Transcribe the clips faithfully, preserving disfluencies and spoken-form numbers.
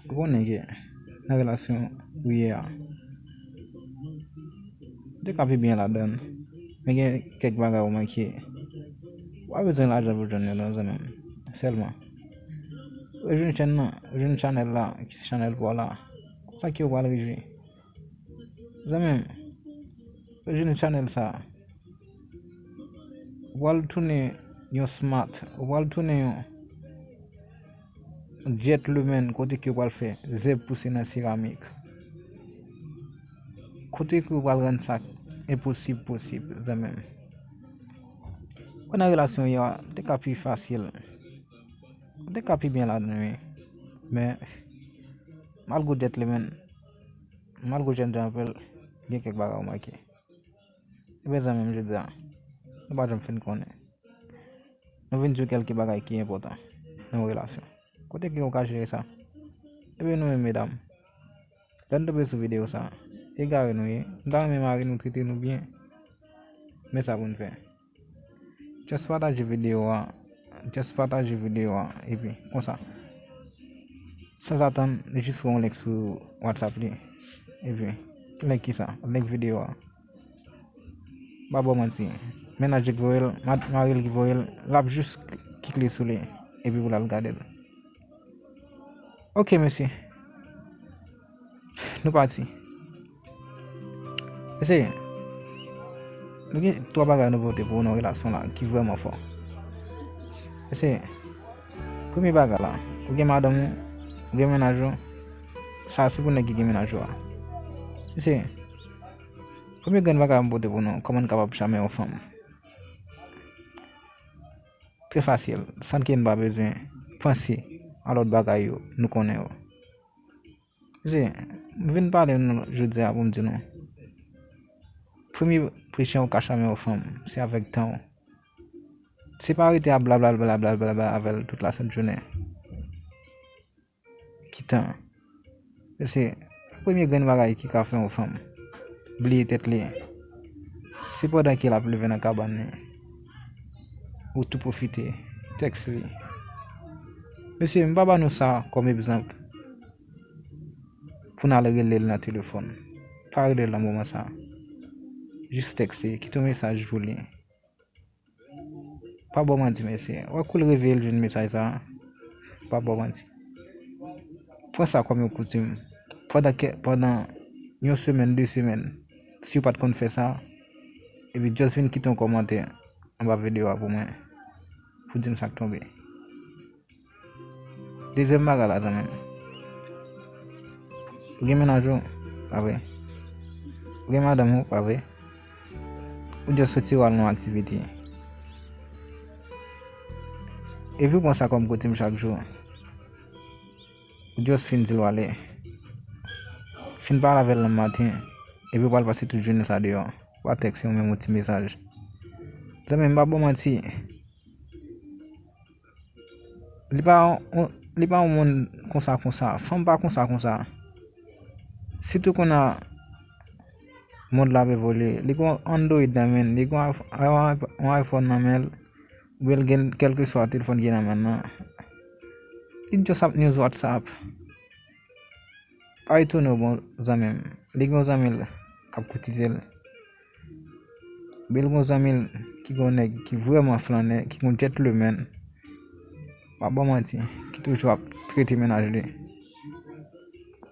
Ou konnen ke nan relasyon ou ye a, ou te ka pi byen ladan l, men gen kèk bagay ou manke. Ou pa bezwen lajan pou jwenn yo non, zanmi m. Sèlman rejwenn chèn nan, rejwenn chanèl la, ki se chanèl pa w la. Konsa ke ou pral rejwi. Zanmi m, rejwenn chanèl sa. Ou pral tounen yon smart, ou pral tounen yon gentleman kote ke ou pral fè zèb pouse nan seramik. Kote ke ou pral rann sa enposib posib, zanmi m. Ou nan relasyon yo a, te ka pi fasil. Ou te ka pi byen ladan l, wi. Men, malgre w gentleman, malgre w jènjan anpil, gen kèk bagay ou manke. Ebyen, zanmi m, jodi a, nou pa janm fin konnen. Nou vin di w kèlke bagay ki enpòtan nan yon relasyon. Kote ke ou ka jere sa? Ebyen, nou menm medam, lè n tonbe sou videyo sa, egare nou ye. M ta renmen mari nou trete nou byen. Men sa pou n fè. Just pataje videyo a. Just pataje videyo a. Epi, konsa. Sanzatann, li jis voye yon link sou WhatsApp li. Epi, link ki sa? Link videyo a. M pa ba w manti. Mennaj li ki voye l, ma-, mari l ki voye l, l ap jis klik li sou li. Epi pou l al gade l. Ok, mesye. Nou pati. Mesye, nou gen twa bagay nou pote pou nou relasyon la ki vrèman fò. Mesye, premye bagay la, ou gen madanm ou, ou gen mennaj ou, sa se pou nèg ki gen mennaj ou a. Mesye, premye grenn bagay m pote pou nou, kòman n kapab chame yon fanm. Trè fasil, san ke n pa bezwen panse a lòt bagay yo, nou konnen yo. Mesye, m vin pale nou jodi a pou m di nou. Premye prechen ou ka chame yon fanm, se avèk tan ou. Se pa rete ap blablabla avè l tout lasent jounen. Ki tan? Mesye, premye grenn bagay ki ka fè yon fanm bliye tèt li, se pandan ke l ap leve nan kabann li. Ou tou pwofite, tèks li. Mesye, m pa ba nou sa kòm egzanp pou n al rele l nan telefòn. Pa rele l nan moman sa. Jis tèks li, kite yon mesaj pou li. Pa ba w manti, mesye. Wè kou l reveye l jwenn mesaj sa a. Pa ba w manti. Pran sa kòm yon koutim. Pandan ke, pandan yon semèn, de semèn, si w pa t konn fè sa, epi just vin kite yon kòmantè anba videyo a pou mwen, pou di m sa k tonbe. Dezyèm bagay la, zanmi m. Ou gen mennaj ou, pa vre? Ou gen madanm ou, pa vre? Ou just soti w al nan yon aktivite. Epi ou pran sa kòm koutim chak jou. Ou just fin di l w ale. Fin pale avè l nan maten. Epi ou pral pase tout jounen sa deyò. Pa tèks oubyen yon ti mesaj. Zanmi m, m pa ba w manti. Li pa yon, li pa yon moun konsa konsa. Fanm pa konsa konsa. Sitou kounye a mond la ap evolye. Li gen yon Android nan men l, li gen yon iPh-, yon iPh-, yon iPhone nan men l, oubyen l gen kèlkeswa telefòn ki nan men l nan. Li just ap news WhatsApp. Pa etone w, bon zanmi m. Li gen yon zanmi l k ap koutize l. Oubyen l gen yon zanmi l ki gen yon nèg ki vrèman flannè, ki gen yon gentleman. M pa ba w manti, ki toujou ap trete mennaj li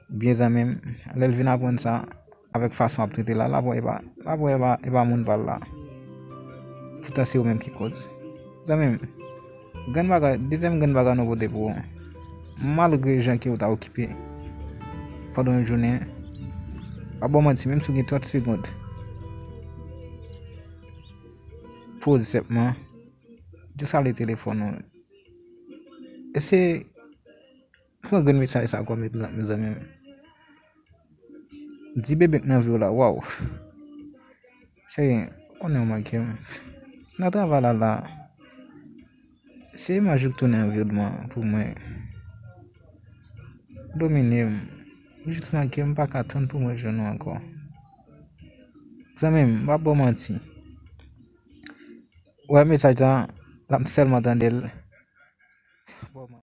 byen, zanmi m. Lè l vin aprann sa, avèk fason w ap trete l la, l ap wè e pa, l ap wè e pa, e pa moun pa l la. Poutan se ou menm ki koz. Zanmi m, grenn bagay, dezyèm grenn bagay nou pote pou ou. Malgre jan ke ou ta okipe pandan yon jounen, pa ba w manti, menm si w gen trant segonn, poze senpman, just rale telefòn ou. Eseye pran grenn mesaj sa kòm egzanp, mezanmi. Di bebe k nan vi w la, waw. Cheri, ou konnen ou manke m. Nan travay la la, se imaj ou k tounen anviwònman pou mwen. Domine m. Ou jis manke m, m pa ka tann pou mwen jwenn ou ankò. Zanmi m, m p ap ba w manti. Ou wè mesaj sa, l ap sèlman tande l,